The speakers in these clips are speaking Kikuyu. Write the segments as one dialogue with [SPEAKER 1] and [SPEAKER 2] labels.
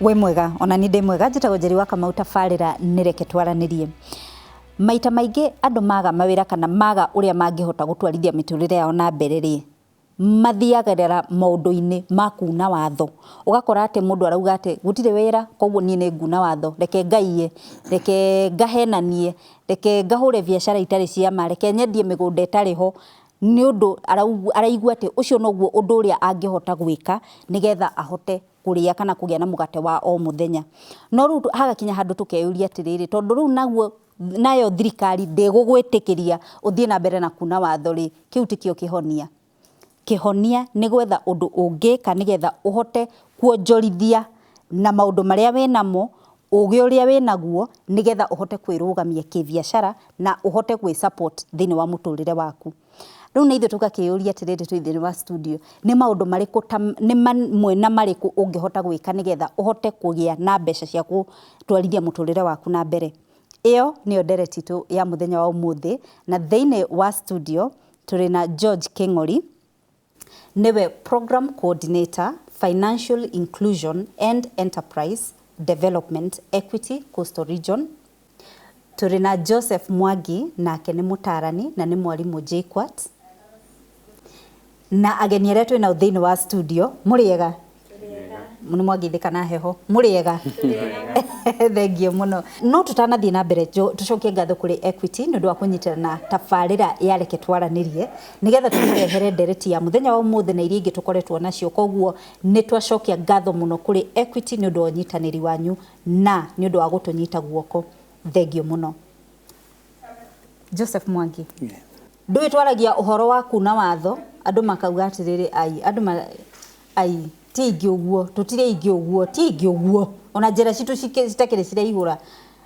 [SPEAKER 1] Wĩ mwega, ona niĩ ndĩ mwega. Njĩtagwo Njeri wa Kamau, tabarĩra nĩ Reke Twaranĩrie. Maita maingĩ andũ maga mawĩra kana maga ũrĩa mangĩhota gũtwarithia mĩtũrĩre yao na mbere rĩ, mathiagĩrĩra maũndũ-inĩ ma kuna watho. Ũgakora atĩ mũndũ arauga atĩ gũtirĩ wĩra koguo niĩ nĩ nguna watho, reke ngaiye, reke ngahenanie, reke ngahũre biacara itarĩ cia ma, reke nyendie mĩgũnda ĩtarĩ ho, nĩ ũndũ araigua atĩ ũcio noguo ũndũ ũrĩa angĩhota gwĩka nĩgetha ahote kũrĩa kana kũgĩa na mũgate wa o mũthenya. No rĩu hagakinya handũ tũkeyũria atĩrĩrĩ, tondũ rĩu naguo nayo thirikari ndĩgũgwĩtĩkĩria ũthiĩ na mbere na kuna watho rĩ, kĩu tikĩo kĩhonia. Kĩhonia nĩ gwetha ũndũ ũngĩka nĩgetha ũhote kuonjorithia na maũndũ marĩa wĩnamo, ũgĩ ũrĩa wĩnaguo, nĩgetha ũhote kwĩrũgamia kĩbiacara na ũhote gwĩ support thĩinĩ wa mũtũrĩre waku. Rĩu na ithuĩ tũgakĩyũria atĩrĩrĩ twĩ thĩinĩ wa studio, nĩ maũndũ marĩkũ ta nĩ mamwe na marĩkũ ũngĩhota gwĩka nĩgetha ũhote kũgĩa na mbeca cia gũtwarithia mũtũrĩre waku na mbere. Ĩyo nĩyo ndereti itũ ya mũthenya wa ũmũthĩ, na thĩinĩ wa studio tũrĩ na George Kĩng'ori, nĩwe Program Coordinator, Financial Inclusion and Enterprise Development Equity Coastal Region. Tũrĩ na Joseph Mwangi, nake nĩ mũtaarani na nĩ mwarimũ JKUAT. Na ageni arĩa twĩ nao thĩinĩ wa studio, mũrĩega? Nĩ mwangeithĩka na heho. Mũrĩega? Thengiũ mũno. No tũtanathiĩ na mbere, tũcokie ngatho kũrĩ Equity nĩ ũndũ wa kũnyitana na tabarĩra ya Reke Twaranĩrie, nĩgetha tũmũrehere ndereti ya mũthenya wa ũmũthĩ na iria ingĩ tũkoretwo nacio. Koguo nĩ twacokia ngatho mũno kũrĩ Equity nĩ ũndũ wa ũnyitanĩri wanyu na nĩ ũndũ wa gũtũnyita guoko. Thengiũ mũno. Joseph Mwangi. Ndũĩ twaragia ũhoro wa kuna watho, andũ makauga atĩrĩrĩ, ai, andũ ma, ai, ti aingĩ ũguo, tũtirĩ aingĩ ũguo, ti aingĩ ũguo. Ona njĩra citũ citakĩrĩ ciraihũra.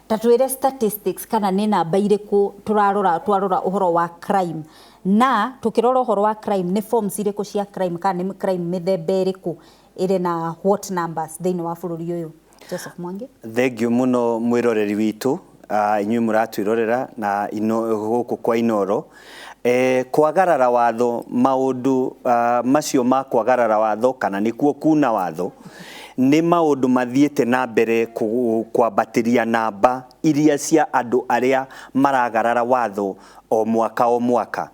[SPEAKER 1] Ta twĩre statistics kana nĩ namba irĩkũ tũrarora twarora ũhoro wa crime. Na tũkĩrora ũhoro wa crime, nĩ forms irĩkũ cia crime kana nĩ crime mĩthemba ĩrĩkũ ĩrĩ na what numbers thĩinĩ wa bũrũri ũyũ. Joseph Mwangi.
[SPEAKER 2] Thengiũ mũno mwĩroreri witũ, inyuĩ mũratwĩrorera na ino, gũkũ kwa Inoro. Kwagarara watho, maũndũ macio ma kwagarara watho kana nĩkuo kuna watho, nĩ maũndũ mathiĩte na mbere kwambatĩria namba iria cia andũ arĩa maragarara watho o mwaka o mwaka.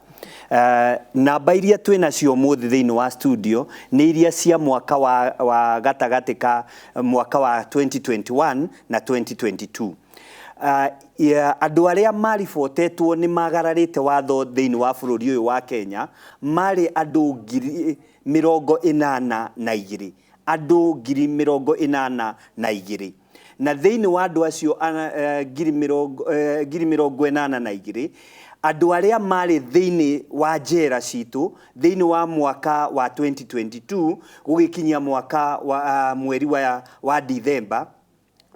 [SPEAKER 2] Namba iria twĩ nacio ũmũthĩ thĩinĩ wa studio nĩ iria cia mwaka wa gatagatĩ ka mwaka wa 2021 na 2022. Andũ arĩa maribotetwo nĩ magararĩte watho thĩinĩ wa bũrũri ũyũ wa Kenya marĩ andũ 82,000, andũ 82,000. Na thĩinĩ wa andũ acio 82,000, andũ arĩa marĩ thĩinĩ wa njera citũ thĩinĩ wa mwaka wa 2022 gũgĩkinyia mwaka wa mweri wa Dithemba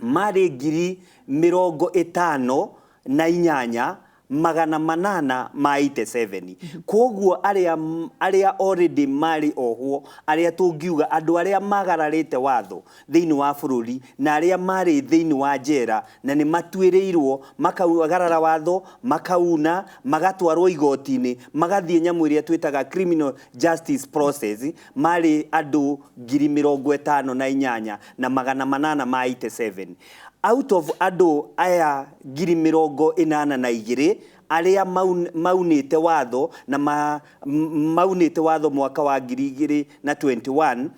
[SPEAKER 2] marĩ 58,887. Kwoguo arĩa arĩa already marĩ ohwo, arĩa tũngiuga andũ arĩa magararĩte watho thĩinĩ wa bũrũri na arĩa marĩ thĩinĩ wa njera na nĩ matuĩrĩirwo makagarara watho, makauna, magatwarwo igoti-inĩ, magathiĩ nyamũ ĩrĩa twĩtaga criminal justice process, marĩ andũ 58,887. Out of andũ aya 82,000 arĩa maunĩte watho na maunĩte watho mwaka wa 2021,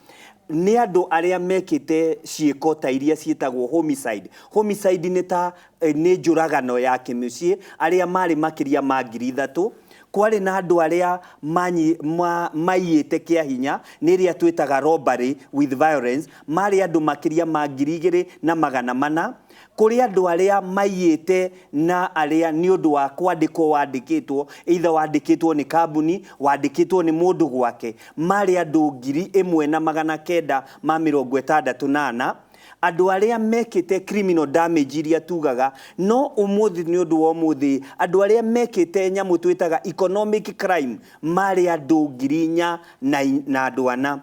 [SPEAKER 2] nĩ andũ arĩa mekĩte ciĩko ta iria ciĩtagwo homicide. Homicide nĩ ta nĩ njũragano ya kĩmũciĩ, arĩa marĩ makĩria ma 3,000. Kwarĩ na andũ arĩa maiyĩte kĩa hinya, nĩ ĩrĩa twĩtaga robbery with violence, marĩ andũ makĩria ma 2,400. Kũrĩ andũ arĩa maiyĩte na arĩa nĩ ũndũ wa kwandĩkwo wandĩkĩtwo, either wandĩkĩtwo nĩ kambuni, wandĩkĩtwo nĩ mũndũ gwake, marĩ andũ 1,964. Andũ arĩa mekĩte criminal damage iria tugaga, no ũmũthĩ nĩ ũndũ wa ũmũthĩ, andũ arĩa mekĩte nyamũ twĩtaga economic crime marĩ andũ 4,000 na andũ ana.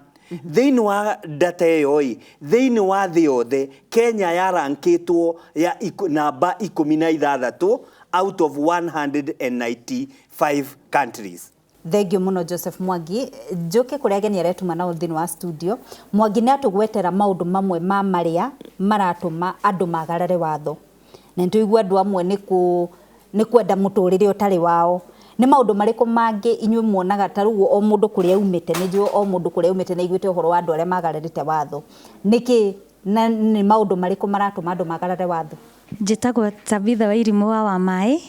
[SPEAKER 2] Thĩinĩ wa data ĩyo ĩ, thĩinĩ wa thĩ yothe, Kenya yarankĩtwo ya namba 16 out of 195 countries.
[SPEAKER 1] Thengiũ mũno Joseph Mwangi. Njũke kũrĩ ageni arĩa tuma nao thĩinĩ wa studio. Mwangi nĩ atũgwetera maũndũ mamwe ma marĩa Maratũma andũ magarare watho, na nĩ tũigua andũ amwe nĩ kwenda mũtũrĩre ũtarĩ wao. Nĩ maũndũ marĩkũ mangĩ inyuĩ muonaga ta rĩu o mũndũ kũrĩa aumĩte? Nĩ njũĩ o mũndũ kũrĩa aumĩte nĩ aiguĩte ũhoro wa andũ arĩa magararĩte watho. Nĩkĩ na nĩ maũndũ marĩkũ maratũma andũ magarare watho?
[SPEAKER 3] Njĩtagwo Tabitha wa Irimũ wa Wamaĩ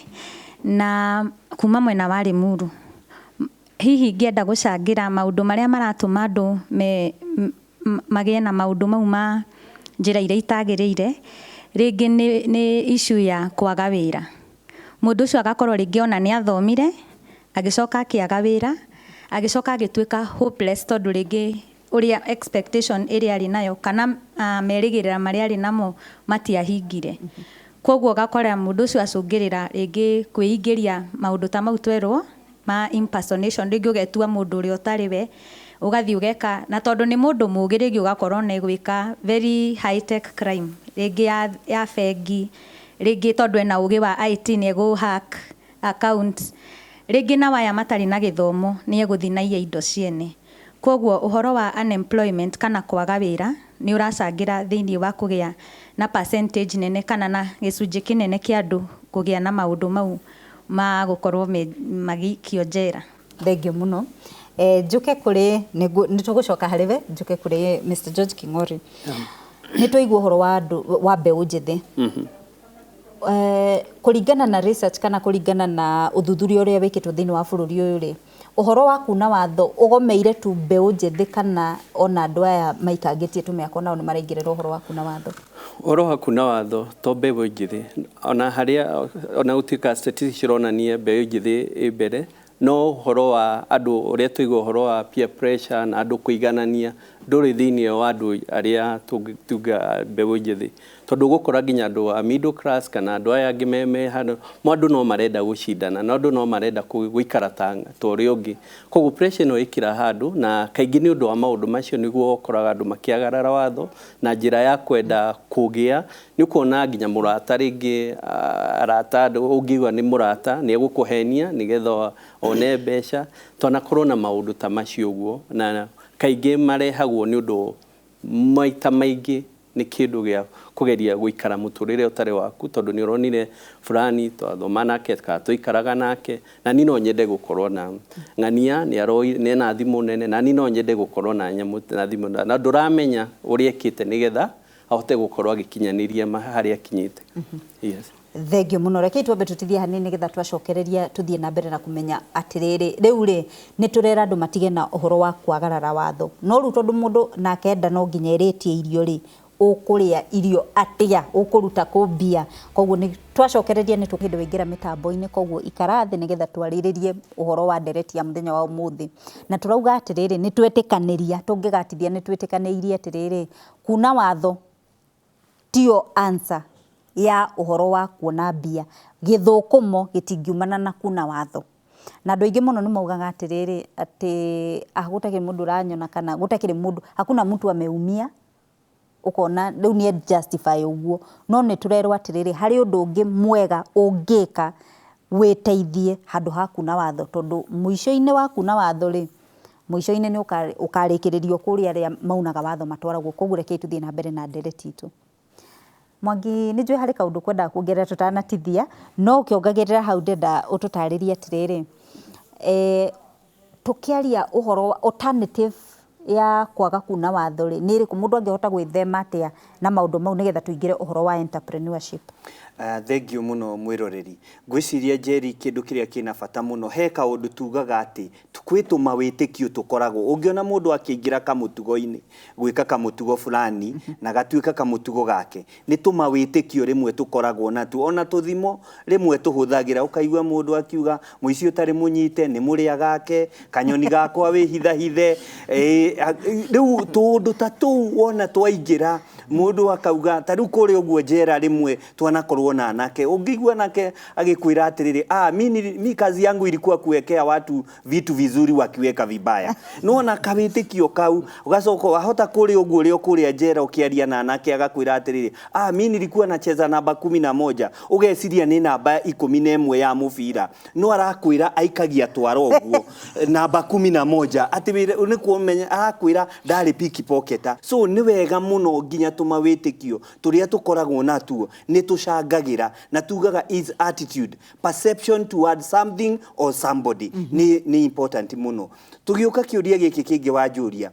[SPEAKER 3] na kuma mwena wa Limuru. Hihi ingĩenda gũcangĩra maũndũ marĩa maratũma andũ magĩe na maũndũ mau ma njĩra iria itagĩrĩire, rĩngĩ nĩ issue ya kwaga wĩra. Mũndũ ũcio agakorwo rĩngĩ ona nĩ athomire, agĩcoka akĩaga wĩra, agĩcoka agĩtuĩka hopeless, tondũ rĩngĩ ũrĩa expectation ĩrĩa arĩ nayo kana merĩgĩrĩra marĩa arĩ namo matiahingire. Koguo ũgakora mũndũ ũcio acũngĩrĩra rĩngĩ kwĩingĩria maũndũ ta mau twerwo ma impersonation, rĩngĩ ũgetua mũndũ ũrĩa ũtarĩ we, ũgathiĩ ũgeka, na tondũ nĩ mũndũ mũgĩ, rĩngĩ ũgakorwo nĩ gwĩka very high tech crime, rĩngĩ ya bengi, rĩngĩ tondũ ena ũgĩ wa IT nĩ egũ hack account, rĩngĩ na waya matarĩ na gĩthomo nĩ egũthiĩ na iye indo ciene. Koguo ũhoro wa unemployment kana kwaga wĩra nĩ ũracangĩra thĩinĩ wa kũgĩa na percentage nene kana na gĩcunjĩ kĩnene kĩa andũ kũgĩa na maũndũ mau ma gũkorwo magĩikio njera.
[SPEAKER 1] Thengio mũno. Njuke kũrĩ, nĩ tũgũcoka harĩ we, njuke kũrĩ Mr George King'ori. Nĩ twaigua ũhoro wa andũ wa mbeũ njĩthĩ. Kũringana na research kana kũringana na ũthuthuria ũrĩa wĩkĩtwo thĩinĩ wa bũrũri ũyũ rĩ, ũhoro wa kuna watho ũgomeire tu mbeũ njĩthĩ kana ona andũ aya maikangĩtie tũmĩaka nao nĩ maraingĩrĩra ũhoro wa kuna watho?
[SPEAKER 4] Ũhoro wa kuna watho to mbeũ njĩthĩ, ona harĩa ona gũtuĩka statistics cironania mbeũ njĩthĩ ĩ mbere, no ũhoro wa andũ ũrĩa tũigua ũhoro wa peer pressure na andũ kũiganania ndũrĩ thĩinĩ wa andũ arĩa tuga mbeũ njĩthĩ, tondũ ũgũkora nginya andũ a middle class kana andũ aya angĩ me handũ mo, andũ no marenda gũcindana na andũ no marenda gũikara ta ũrĩa ũngĩ. Koguo pressure ĩno ĩkĩra handũ, na kaingĩ nĩ ũndũ wa maũndũ macio nĩguo ũkoraga andũ makĩagarara watho na njĩra ya kwenda kũgĩa. Nĩ ũkuona nginya mũrata rĩngĩ, arata, andũ ũngĩigua nĩ mũrata nĩ egũkũhenia nĩgetha one mbeca. Twanakorwo na maũndũ ta macio ũguo, na kaingĩ marehagwo nĩ ũndũ maita maingĩ nĩ kĩndũ gĩa kũgeria gũikara mũtũrĩre ũtarĩ waku, tondũ nĩ ũronire fulani twathoma nake kana tũikaraga nake, na niĩ no nyende gũkorwo na ng'ania nĩ ena thimũ nene, na niĩ no nyende gũkorwo na nyamũ na thimũ, na ndũramenya ũrĩa ekĩte nĩgetha ahote gũkorwo agĩkinyanĩria harĩa akinyĩte. Yes.
[SPEAKER 1] Thengio mũno. Rekei twambe tũtithie hanini nĩgetha twacokereria tũthiĩ na mbere na kũmenya atĩrĩrĩ, rĩu rĩ, nĩ tũrera andũ matige na ũhoro wa kwagarara watho, no rĩu tondũ mũndũ nake enda no nginya ĩrĩtie irio rĩ, ũkũrĩa irio atĩa? Ũkũruta kũ mbia? Koguo nĩ twacokereria nĩ tũhĩndĩ waingĩra mĩtambo-inĩ, koguo ikara thĩ nĩgetha twarĩrĩrie ũhoro wa ndereti ya mũthenya wa ũmũthĩ. Na tũrauga atĩrĩrĩ, nĩ twetĩkanĩria, tũngĩgatithia nĩ twĩtĩkanĩirie atĩrĩrĩ, kuna watho tiyo answer ya ũhoro wa kuona mbia. Gĩthũkũmo gĩtingiumana na kuna watho. Na andũ aingĩ mũno nĩ maugaga atĩrĩrĩ, atĩ ah, gũtakĩrĩ mũndũ ũranyona kana gũtakĩrĩ mũndũ, hakuna mtu ameumia, ũkona rĩu nĩ justify ũguo. No nĩ tũrerwo atĩrĩrĩ, harĩ ũndũ ũngĩ mwega ũngĩka wĩteithie handũ ha kuna watho, tondũ mũico-inĩ wa kuna watho rĩ, mũico-inĩ nĩ ũkarĩkĩrĩrio kũrĩa arĩa maunaga watho matwaragwo. Koguo rekei tũthiĩ na mbere na ndereti itũ. Mwangi, nĩ njũĩ harĩ kaũndũ kwendaga kuongerera tũtanatithia, no ũkĩongagĩrĩra hau ndĩrenda ũtũtarĩrie atĩrĩrĩ, tũkĩaria ũhoro wa alternative ya kwaga kuna watho rĩ, nĩ ĩrĩkũ? Mũndũ angĩhota gwĩthema atĩa na maũndũ mau nĩgetha tũingĩre ũhoro wa entrepreneurship?
[SPEAKER 2] Thengio mũno mwĩroreri. Ngwĩciria Njeri, kĩndũ kĩrĩa kĩna bata mũno, he kaũndũ tugaga atĩ kwĩ tũmawĩtĩkio tũkoragwo ũngĩona mũndũ akĩingĩra kamũtugo-inĩ, gwĩka kamũtugo fulani na gatuĩka kamũtugo gake, nĩ tũmawĩtĩkio rĩmwe tũkoragwo natuo, ona tũthimo rĩmwe tũhũthagĩra. Ũkaigua mũndũ akiuga mũici ũtarĩ mũnyite nĩ mũrĩa gake, kanyoni gakwa wĩhithahithe. Rĩu tũũndũ ta tũu wona twaingĩra, mũndũ akauga ta rĩu kũrĩa ũguo njera rĩmwe twanakorwo na anake, ũngĩigua anake agĩkwĩra atĩrĩrĩ, ah, mi kazi yangu ilikuwa kuwekea watu vitu vizuri wakiweka vibaya. Nona kawĩtĩkio kau ũgacoka wahota kũrĩa ũguo ũrĩa kũrĩa njera ũkĩaria na anake agakwĩra atĩrĩrĩ, ah, mi nilikuwa nacheza namba 11, ũgeciria nĩ namba 11 ya mũbira, no arakwĩra aikagia twara ũguo namba 11, atĩ nĩ kũmenya. Arakwĩra ndarĩ pickpocketer. So nĩ wega mũno nginya tũmawĩtĩkio tũrĩa tũkoragwo natuo nĩ tũcangagĩra, na tugaga is attitude, perception towards something or somebody nĩ important mũno. Tũgĩũka kĩũria gĩkĩ kĩngĩ wanjũria,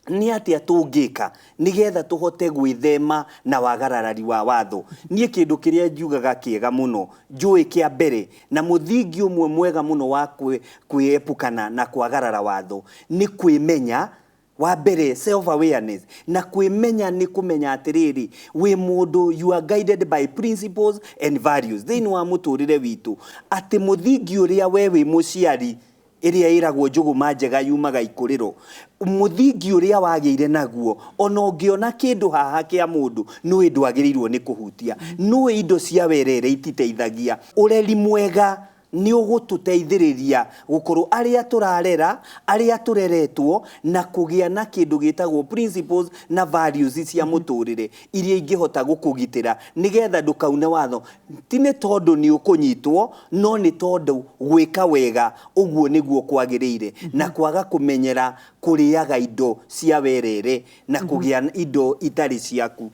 [SPEAKER 2] nĩ atĩa tũngĩka nĩgetha tũhote gwĩthema na wagararari wa watho? Niĩ kĩndũ kĩrĩa njugaga kĩega mũno njũĩ kĩa mbere na mũthingi ũmwe mwega mũno wa kwĩepukana na kwagarara watho nĩ kwĩmenya. Wa mbere, self awareness, na kwĩmenya nĩ kũmenya atĩrĩrĩ, wĩ mũndũ, you are guided by principles and values thĩinĩ wa mũtũrĩre witũ, atĩ mũthingi ũrĩa we wĩ mũciari, ĩrĩa ĩragwo njũgũma njega yumaga ikũrĩro, mũthingi ũrĩa wagĩire naguo, ona ũngĩona kĩndũ haha kĩa mũndũ, nĩũĩ ndwagĩrĩirwo nĩ kũhutia, nĩũĩ indo cia werere ititeithagia. Ũreri mwega nĩ ũgũtũteithĩrĩria gũkorwo arĩa tũrarera, arĩa tũreretwo, na kũgĩa na kĩndũ gĩtagwo principles na values cia mũtũrĩre iria ingĩhota gũkũgitĩra nĩgetha ndũkaune watho, ti nĩ tondũ nĩ ũkũnyitwo, no nĩ tondũ gwĩka wega ũguo nĩguo kwagĩrĩire, na kwaga kũmenyera kũrĩaga indo cia werere na kũgĩa indo itarĩ ciaku.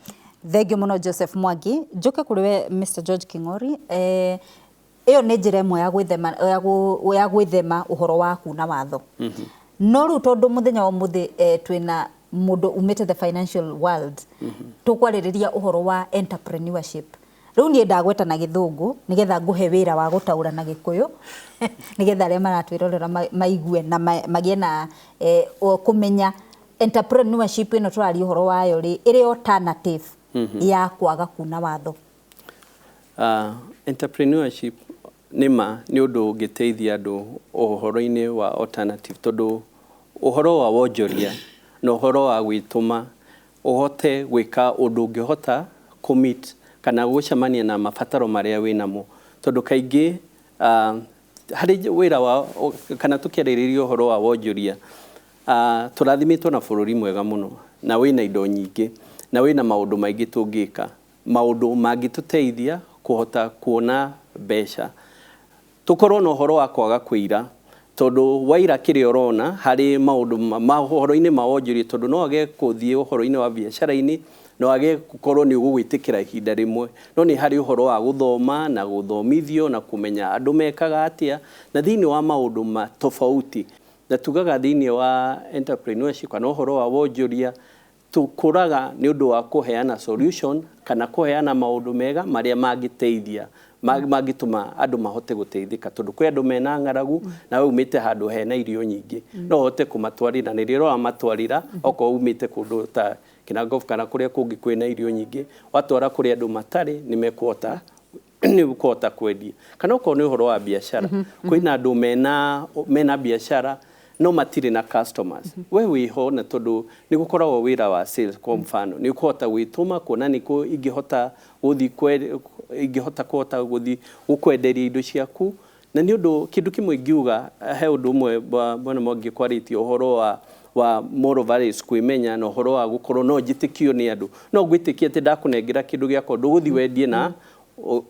[SPEAKER 1] Thank you mũno, Joseph Mwangi. Njoke kũrĩ we, Mr George King'ori. Ĩyo nĩ njĩra ĩmwe ya gwĩthema ũhoro wa kuna watho. No rĩu tondũ mũthenya wa ũmũthĩ twĩna mũndũ umĩte the financial world, tũkwarĩrĩria ũhoro wa entrepreneurship. Rĩu niĩ ndagweta na Gĩthũngũ nĩgetha ngũhe wĩra wa gũtaũra na Gĩkũyũ, nĩgetha arĩa maratwĩrorera maigue na magĩe na kũmenya entrepreneurship ĩno tũraria ũhoro wayo rĩ, ĩrĩ alternative ya kwaga kuna watho.
[SPEAKER 4] Entrepreneurship nĩ ma nĩ ũndũ ũngĩteithia andũ ũhoro-inĩ wa alternative, tondũ ũhoro wa wonjoria na ũhoro wa gwĩtũma ũhote gwĩka ũndũ ũngĩhota kũ-meet kana gũcemania na mabataro marĩa wĩnamo, tondũ kaingĩ harĩ wĩra wa kana tũkĩarĩrĩria ũhoro wa wonjoria, tũrathimĩtwo na bũrũri mwega mũno na wĩna indo nyingĩ na wĩna maũndũ maingĩ tũngĩka, maũndũ mangĩtũteithia kũhota kuona mbeca. Tũkorwo na ũhoro wa kwaga kũira, tondũ waira kĩrĩa ũrona harĩ maũndũ ma ũhoro-inĩ ma wonjoria, tondũ no age kũthiĩ ũhoro-inĩ wa biacara-inĩ, no age gũkorwo nĩ ũgũgwĩtĩkĩra ihinda rĩmwe, no nĩ harĩ ũhoro wa gũthoma na gũthomithio na kũmenya andũ mekaga atĩa na thĩinĩ wa maũndũ ma tofauti. Na tugaga thĩinĩ wa entrepreneurship kana ũhoro wa wonjoria, tũkũraga nĩ ũndũ wa kũheana solution kana kũheana maũndũ mega marĩa mangĩteithia, mangĩtũma andũ mahote gũteithĩka, tondũ kwĩ andũ mena ng'aragu na we umĩte handũ hena irio nyingĩ, no ũhote kũmatwarĩra, na rĩrĩa ũramatwarĩra, okorwo umĩte kũndũ ta Kinangop kana kũrĩa kũngĩ kwĩna irio nyingĩ, watwara kũrĩa andũ matarĩ, nĩ ũkũhota kwendia. Kana okorwo nĩ ũhoro wa biacara, kwĩna andũ mena biacara no matirĩ na customers, we wĩho, na tondũ nĩ gũkoragwo wĩra wa sales, kwa mfano, nĩ ũkũhota gwĩtũma kuona nĩkũ ingĩhota gũthiĩ ingĩhota kũhota gũthiĩ gũkwenderia indo ciaku. Na nĩ ũndũ kĩndũ kĩmwe ingiuga, he ũndũ ũmwe bwana Mwangi kwarĩtie ũhoro wa moral values, kwĩmenya na ũhoro wa gũkorwo no njĩtĩkio nĩ andũ, no ngwĩtĩkia atĩ ndakũnengera kĩndũ gĩakwa ndũgũthiĩ wendie na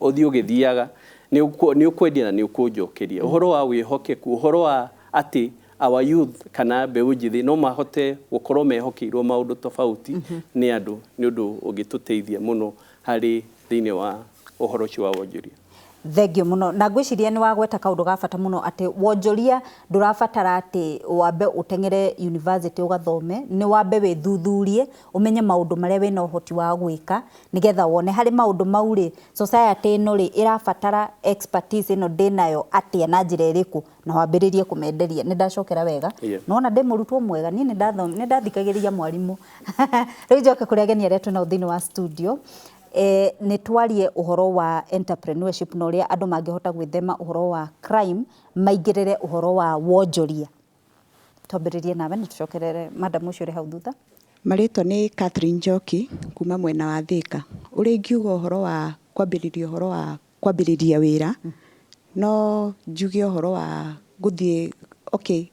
[SPEAKER 4] ũthiĩ ũgĩthiaga, nĩ ũkwendia na nĩ ũkũnjokeria. Ũhoro wa wĩhokeku, ũhoro wa atĩ our youth kana mbeũ njĩthĩ no mahote gũkorwo mehokeirwo maũndũ tofauti nĩ andũ, nĩ ũndũ ũngĩtũteithia mũno harĩ thĩinĩ wa ũhoro ũcio wa wonjoria.
[SPEAKER 1] Thank you mũno, na ngwĩciria nĩ wagweta kaũndũ ga bata mũno, atĩ wonjoria ndũrabatara atĩ wambe ũteng'ere university ũgathome. Nĩ wambe wĩthuthurie, ũmenye maũndũ marĩa wĩna ũhoti wa gwĩka, nĩgetha wone harĩ maũndũ mau rĩ, society ĩno rĩ, ĩrabatara expertise ĩno ndĩnayo atĩa na njĩra ĩrĩkũ, na wambĩrĩrie kũmenderia. Nĩ ndacokera wega?
[SPEAKER 4] Yeah.
[SPEAKER 1] Nona ndĩ mũrutwo mwega niĩ, nĩ ndathikagĩrĩria mwarimũ. Rĩu njoke kũrĩ ageni arĩa twĩnao thĩinĩ wa studio. Nĩ twarie ũhoro wa entrepreneurship na ũrĩa andũ mangĩhota gwĩthema ũhoro wa crime, maingĩrĩre ũhoro wa wonjoria. Twambĩrĩrie nawe, nĩ tũcokerere madam ũcio ũrĩ hau thutha.
[SPEAKER 5] Marĩtwa nĩ Catherine Njoki kuma mwena wa Thĩka. Ũrĩa ingiuga ũhoro wa kwambĩrĩria, ũhoro wa kwambĩrĩria wĩra, no njuge ũhoro wa gũthiĩ, okay,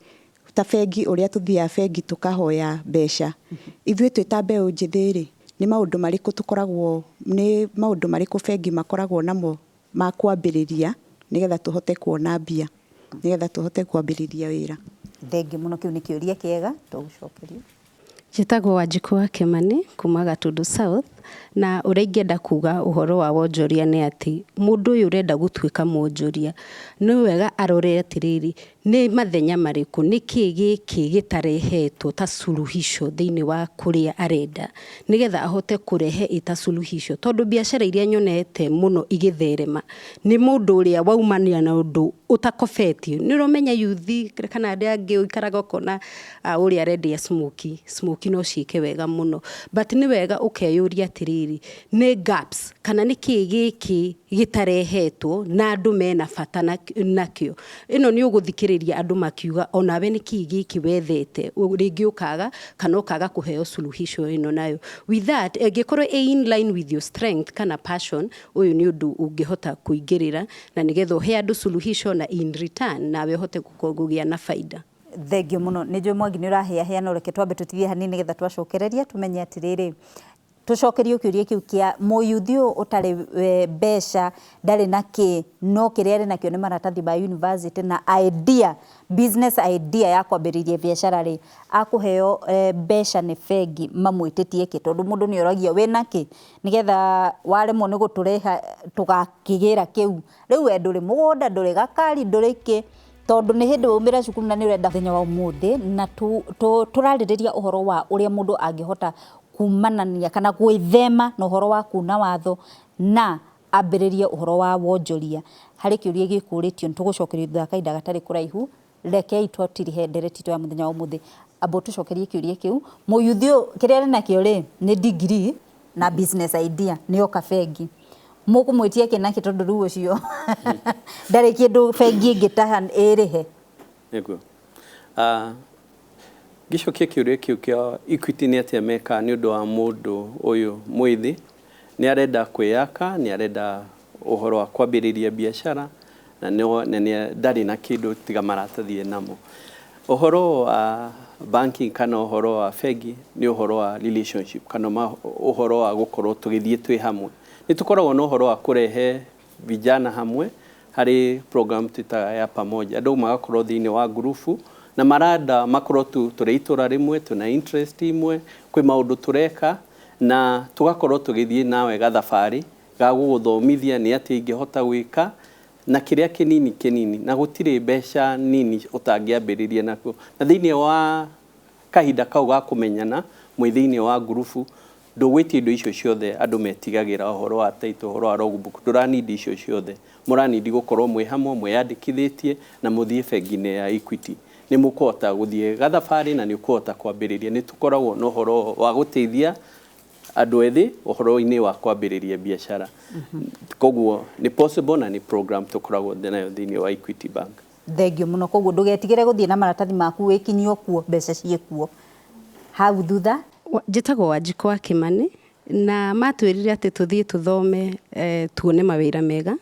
[SPEAKER 5] ta bengi, ũrĩa tũthiaga bengi tũkahoya mbeca. Ithuĩ twĩ ta mbeũ njĩthĩ rĩ, nĩ maũndũ marĩkũ tũkoragwo, nĩ maũndũ marĩkũ bengi makoragwo namo ma kwambĩrĩria, nĩgetha tũhote kuona mbia, nĩgetha tũhote kwambĩrĩria wĩra?
[SPEAKER 1] Thengiũ mũno, kĩu nĩ kĩũria kĩega tũgũcokeria.
[SPEAKER 6] Njĩtagwo Wanjikũ wa Kĩmani kuma Gatundu South, na ũrĩa ingĩenda kuga ũhoro wa wonjoria nĩ atĩ mũndũ ũyũ ũrenda gũtuĩka mwonjoria nĩ wega arore atĩrĩrĩ, nĩ mathenya marĩkũ, nĩkĩ gĩkĩ gĩtarehetwo ta suluhisho thĩinĩ wa kũrĩa arenda, nĩgetha ahote kũrehe ĩta suluhisho, tondũ biacara iria nyonete mũno igĩtherema nĩ mũndũ ũrĩa waumania na ũndũ ũtakobetie. Nĩ ũramenya yuthi kana arĩa angĩ ũikaraga ũkona ũrĩa arendia smokie, smokie no ciĩke wega mũno, but nĩ wega ũkeyũria atĩrĩrĩ, nĩ gaps kana nĩ kĩĩ gĩkĩ gĩtarehetwo na andũ mena bata nakĩo. Ĩno nĩ ũgũthikĩrĩria andũ makiuga onawe nĩ kĩĩ gĩkĩ wethete, rĩngĩ ũkaga kana ũkaga kũheo suluhisho ĩno nayo. With that, ĩngĩkorwo ĩ in line with your strength kana passion, ũyũ nĩ ũndũ ũngĩhota kũingĩrĩra na nĩgetha ũhe andũ suluhisho na in return nawe ũhote kũgĩa na faida.
[SPEAKER 1] Thengiũ mũno, nĩ njũĩ Mwangi nĩ ũrahĩahĩa, no reke twambe tũtigie hanini nĩgetha twacokereria tũmenye atĩrĩrĩ, tũcokerio kĩũria kĩu kĩa mũyuthi ũyũ ũtarĩ mbeca, ndarĩ na kĩ, no kĩrĩa arĩ nakĩo nĩ maratathi ma university na idea, business idea ya kwambĩrĩria biacara rĩ, akũheo mbeca nĩ bengi mamwĩtĩtie kĩ? Tondũ mũndũ nĩ oragia wĩna kĩ, nĩgetha waremwo nĩ gũtũrĩha tũgakĩgĩra kĩu. Rĩu we ndũrĩ mũgũnda, ndũrĩ gakari, ndũrĩ kĩ, tondũ nĩ hĩndĩ waumĩra cukuru na nĩ ũrenda. Mũthenya wa ũmũthĩ na tũrarĩrĩria ũhoro wa ũrĩa mũndũ angĩhota kumanania kana gwĩthema na ũhoro wa kuna watho na ambĩrĩrie ũhoro wa wonjoria. Harĩ kĩũria gĩkũrĩtio, nĩ tũgũcokerio thutha wa kahinda gatarĩ kũraihu. Rekei twatirihe ndereti itũ ya mũthenya wa ũmũthĩ. Amba ũtũcokerie kĩũria kĩu, mũyuthi ũyũ kĩrĩa arĩ nakĩo rĩ nĩ degree na business idea, nĩ oka bengi, mũkũmwĩtia kĩ nakĩ? Tondũ rĩu ũcio ndarĩ kĩndũ bengi ĩngĩtaha ĩrĩhe.
[SPEAKER 4] Nĩguo. Ngĩcokia kĩũria kĩu kĩa Equity nĩ atĩa mekaga nĩ ũndũ wa mũndũ ũyũ mwĩthĩ nĩ arenda kwĩyaka, nĩ arenda ũhoro wa kwambĩrĩria biacara na nĩ ndarĩ na kĩndũ tiga maratathi namo. Ũhoro wa banking kana ũhoro wa bengi nĩ ũhoro wa relationship kana ũhoro wa gũkorwo tũgĩthiĩ twĩ hamwe. Nĩ tũkoragwo na ũhoro wa kũrehe vijana hamwe harĩ program twĩtaga ya pamoja, andũ magakorwo thĩinĩ wa ngurubu na maranda makorwo tu tũrĩ itũra rĩmwe, tũna interest imwe, kwĩ maũndũ tũreka na tũgakorwo tũgĩthiĩ nawe gathabarĩ ga gũgũthomithia nĩ atĩa ingĩhota gwĩka na kĩrĩa kĩnini kĩnini, na gũtirĩ mbeca nini ũtangĩambĩrĩria nakuo. Na thĩinĩ wa kahinda kau ga kũmenyana mwĩ thĩinĩ wa ngurubu, ndũgwĩtia indo icio ciothe andũ metigagĩra, ũhoro wa title, ũhoro wa logbook, ndũranindi icio ciothe. Mũranindi gũkorwo mwĩ hamwe mwĩyandĩkithĩtie na mũthiĩ bengi-inĩ ya Equity, nĩ mũkũhota gũthiĩ gathabarĩ na nĩ ũkũhota kwambĩrĩria. Nĩ tũkoragwo na ũhoro wa gũteithia andũ ethĩ ũhoro-inĩ wa kwambĩrĩria biacara, koguo nĩ possible na nĩ program tũkoragwo nayo thĩinĩ wa Equity Bank.
[SPEAKER 1] Thengiũ mũno. Koguo ndũgetigĩre gũthiĩ na maratathi maku wĩkinyio kuo, mbeca ciĩkuo hau thutha.
[SPEAKER 6] Njĩtagwo Wanjikũ wa Kĩmani, na matwĩrire atĩ tũthiĩ tũthome tuone mawĩra mega.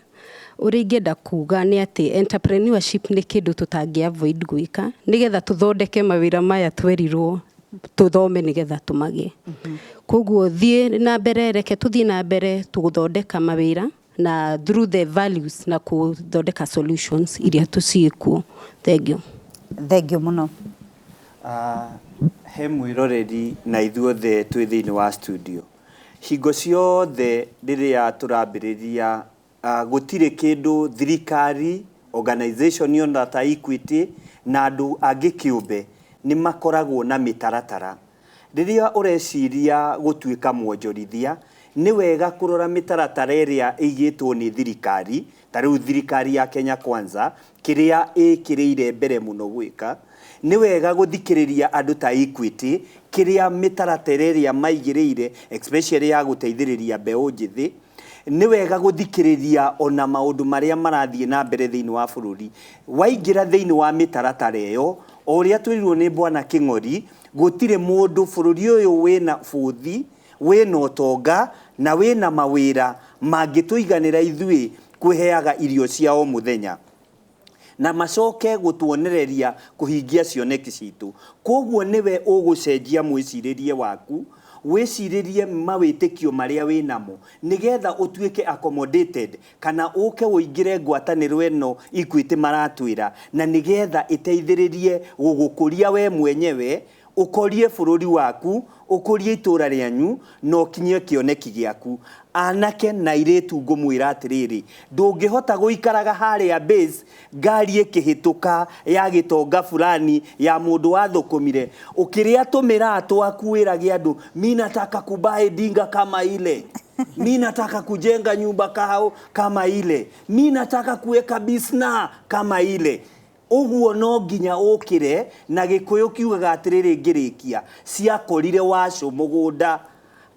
[SPEAKER 6] Ũrĩa ingĩenda kuga nĩ atĩ entrepreneurship nĩ kĩndũ tũtangĩ avoid gwĩka nĩgetha tũthondeke mawĩra maya twerirwo tũthome nĩgetha tũmagĩe. Koguo thiĩ na mbere, reke tũthiĩ na mbere tũgũthondeka mawĩra na through the values na kũthondeka solutions iria tũciĩkuo. Thank you.
[SPEAKER 1] Thengiũ mũno.
[SPEAKER 2] He mwĩroreri na ithuothe twĩ thĩinĩ wa studio, hingo ciothe rĩrĩa tũrambĩrĩria, gũtirĩ kĩndũ thirikari, organization ona ta Equity na andũ angĩ kĩũmbe nĩ makoragwo na mĩtaratara. Rĩrĩa ũreciria gũtuĩka mwonjorithia, nĩ wega kũrora mĩtaratara ĩrĩa ĩigĩtwo nĩ thirikari, ta rĩu thirikari ya Kenya Kwanza kĩrĩa ĩkĩrĩire mbere mũno gwĩka. Nĩ wega gũthikĩrĩria andũ ta Equity, kĩrĩa mĩtaratara ĩrĩa maigĩrĩire, especially ya gũteithĩrĩria mbeũ njĩthĩ. Nĩ wega gũthikĩrĩria ona maũndũ marĩa marathiĩ na mbere thĩinĩ wa bũrũri. Waingĩra thĩinĩ wa mĩtaratara ĩyo, o ũrĩa twĩrirwo nĩ bwana Kĩng'ori, gũtirĩ mũndũ bũrũri ũyũ wĩna bũthi, wĩna ũtonga na wĩna mawĩra mangĩtũiganĩra ithuĩ kwĩheaga irio cia o mũthenya na macoke gũtuonereria kũhingia cioneki citũ. Koguo nĩwe ũgũcenjia mwĩcirĩrie waku. Wĩcirĩrie mawĩtĩkio marĩa wĩnamo nĩgetha ũtuĩke accommodated kana ũke ũingĩre ngwatanĩro ĩno Equity maratwĩra, na nĩgetha ĩteithĩrĩrie gũgũkũria we mwenyewe, ũkorie bũrũri waku, ũkũrie itũra rĩanyu, na ũkinyie kĩoneki gĩaku. Anake na airĩtu, ngũmwĩra atĩrĩrĩ, ndũngĩhota gũikaraga harĩa base, ngari ĩkĩhĩtũka ya gĩtonga fulani ya mũndũ wathũkũmire, ũkĩrĩa tũmĩraa twaku, wĩrage andũ, "Mi nataka kubuy dinga kama ile, mi nataka kujenga nyumba kao kama ile, mi nataka kuweka bisna kama ile." Ũguo no nginya ũkĩre na Gĩkũyũ kiugaga atĩrĩrĩ, ngĩrĩkia, ciakorire wacũ mũgũnda,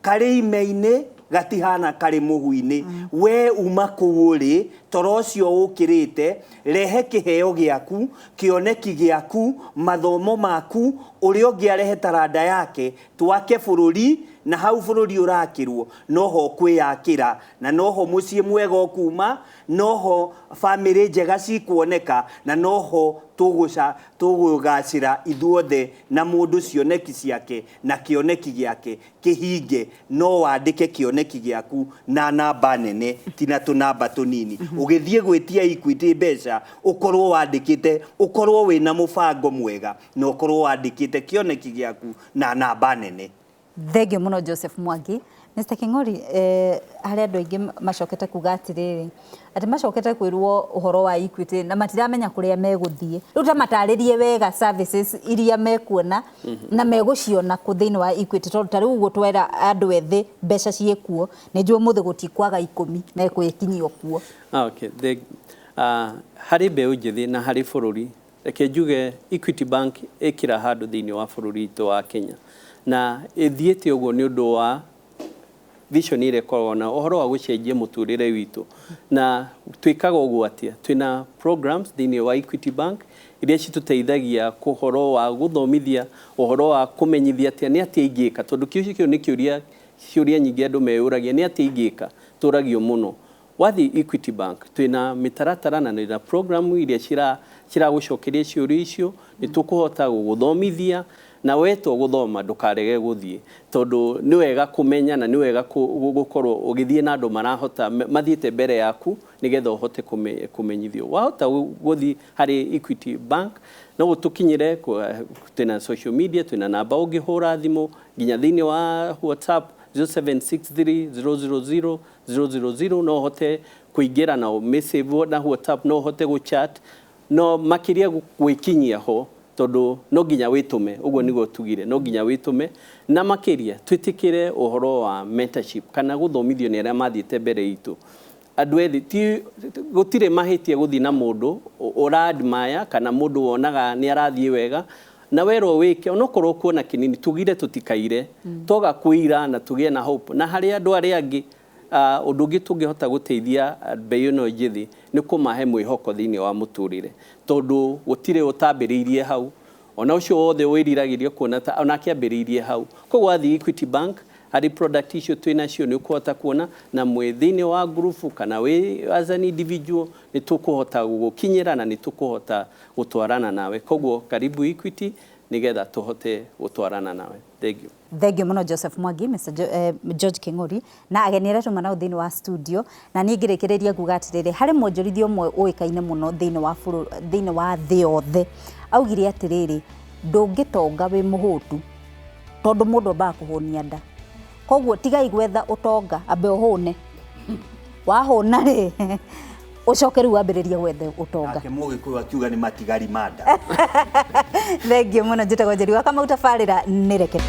[SPEAKER 2] karĩ ime-inĩ gatihana karĩ mũhu-inĩ. We uma kũu ũrĩ toro ũcio ũkĩrĩte, rehe kĩheo gĩaku, kĩoneki gĩaku, mathomo maku, ũrĩa ũngĩ arehe taranda yake, twake bũrũri. Na hau bũrũri ũrakĩrwo noho kwĩyakĩra, na noho mũciĩ mwega ũkuma, noho bamĩrĩ njega cikuoneka, na noho tũgũgacĩra ithuothe, na mũndũ cioneki ciake na kĩoneki gĩake kĩhinge. No wandĩke kĩoneki gĩaku na namba nene, ti na tũnamba tũnini. Ũgĩthiĩ gwĩtia Equity mbeca, ũkorwo wandĩkĩte, ũkorwo wĩna mũbango mwega, na ũkorwo wandĩkĩte kĩoneki gĩaku na namba nene.
[SPEAKER 1] Thank you mũno, Joseph Mwangi. Mr. King'ori, harĩ andũ aingĩ macokete kuga atĩrĩrĩ, atĩ macokete kwĩrwo ũhoro wa Equity na matiramenya kũrĩa megũthiĩ. Rĩu ta matarĩrie wega services iria mekuona na megũciona kũ thĩinĩ wa Equity, tondũ ta rĩu ũguo twera andũ ethĩ mbeca ciĩkuo, nĩ njũĩ ũmũthĩ gũtikwaga 10 mekwĩkinyio kuo.
[SPEAKER 4] Ah, okay. Harĩ mbeũ njĩthĩ na harĩ bũrũri, reke njuge Equity Bank ĩkĩra handũ thĩinĩ wa bũrũri witũ wa Kenya, na ĩthiĩte ũguo nĩ ũndũ wa vision ĩrĩa ĩkoragwo na ũhoro wa gũcenjia mũtũrĩre witũ. Na twĩkaga ũguo atĩa? Twĩna programs thĩinĩ wa Equity Bank iria citũteithagia kũhoro wa gũthomithia, ũhoro wa kũmenyithia atĩa, nĩ atĩa ingĩka, tondũ kĩu kĩu nĩ kĩũria, ciũria nyingĩ andũ meyũragia, nĩ atĩa ingĩka, tũragio mũno. Wathiĩ Equity Bank, twĩna mĩtaratara na na program iria ciragũcokeria ciũria icio. Nĩ tũkũhota gũgũthomithia, na wetwo gũthoma ndũkarege gũthiĩ, tondũ nĩ wega kũmenya na nĩ wega gũkorwo ũgĩthiĩ na andũ marahota mathiĩte mbere yaku, nĩgetha ũhote kũmenyithio. Wahota gũthiĩ harĩ Equity Bank, no ũtũkinyĩre, twĩna social media, twĩna namba ũngĩhũra thimũ nginya thĩinĩ wa WhatsApp 0763 000 000. No ũhote kũingĩra na ũmĩsave na WhatsApp, no ũhote gũchat, no makĩria gwĩkinyia ho, tondũ no nginya wĩtũme. Ũguo nĩguo tugire, no nginya wĩtũme, na makĩria twĩtĩkĩre ũhoro wa mentorship kana gũthomithio nĩ arĩa mathiĩte mbere itũ. Andũ ethĩ, ti gũtirĩ mahĩtia gũthiĩ na mũndũ ũra admire kana mũndũ wonaga nĩ arathiĩ wega, na werwo wĩke onokorwo kuona kĩnini, tugire tũtikaire, toga kũira na tũgĩe na hope. Na harĩ andũ arĩa angĩ, ũndũ ũngĩ tũngĩhota gũteithia mbeũ ĩno njĩthĩ nĩ kũmahe mwĩhoko thĩinĩ wa mũtũrĩre, tondũ gũtirĩ ũtambĩrĩirie hau, ona ũcio wothe wĩriragĩria kuona ta onake ambĩrĩirie hau. Koguo wathiĩ Equity Bank, harĩ product icio twĩ nacio, nĩ ũkũhota kuona, na mwĩ thĩinĩ wa group kana wĩ as an individual, nĩ tũkũhota gũgũkinyĩra na nĩ tũkũhota gũtwarana nawe. Koguo karibu Equity, nĩgetha tũhote gũtwarana nawe. Thank you.
[SPEAKER 1] Thank you mũno, Joseph Mwangi, Mr. George King'ori, na ageni arĩa tuma nao thĩinĩ wa studio. Na niĩ ngĩrĩkĩrĩria nguga atĩrĩrĩ, harĩ mwonjorithia ũmwe ũĩkaine mũno thĩinĩ wa bũrũri, thĩinĩ wa thĩ yothe, augire atĩrĩrĩ, ndũngĩtonga wĩ mũhũtu, tondũ mũndũ ambaga kũhũnia nda. Koguo tigai gwetha ũtonga, ambe ũhũne. Wahũna rĩ, ũcoke rĩu wambĩrĩrie gwetha ũtonga.
[SPEAKER 2] Nake Mũgĩkũyũ akiuga nĩ matigari ma nda.
[SPEAKER 1] Thank you mũno. Njĩtagwo Njeri wa Kamau, tabarĩra nĩ Reke.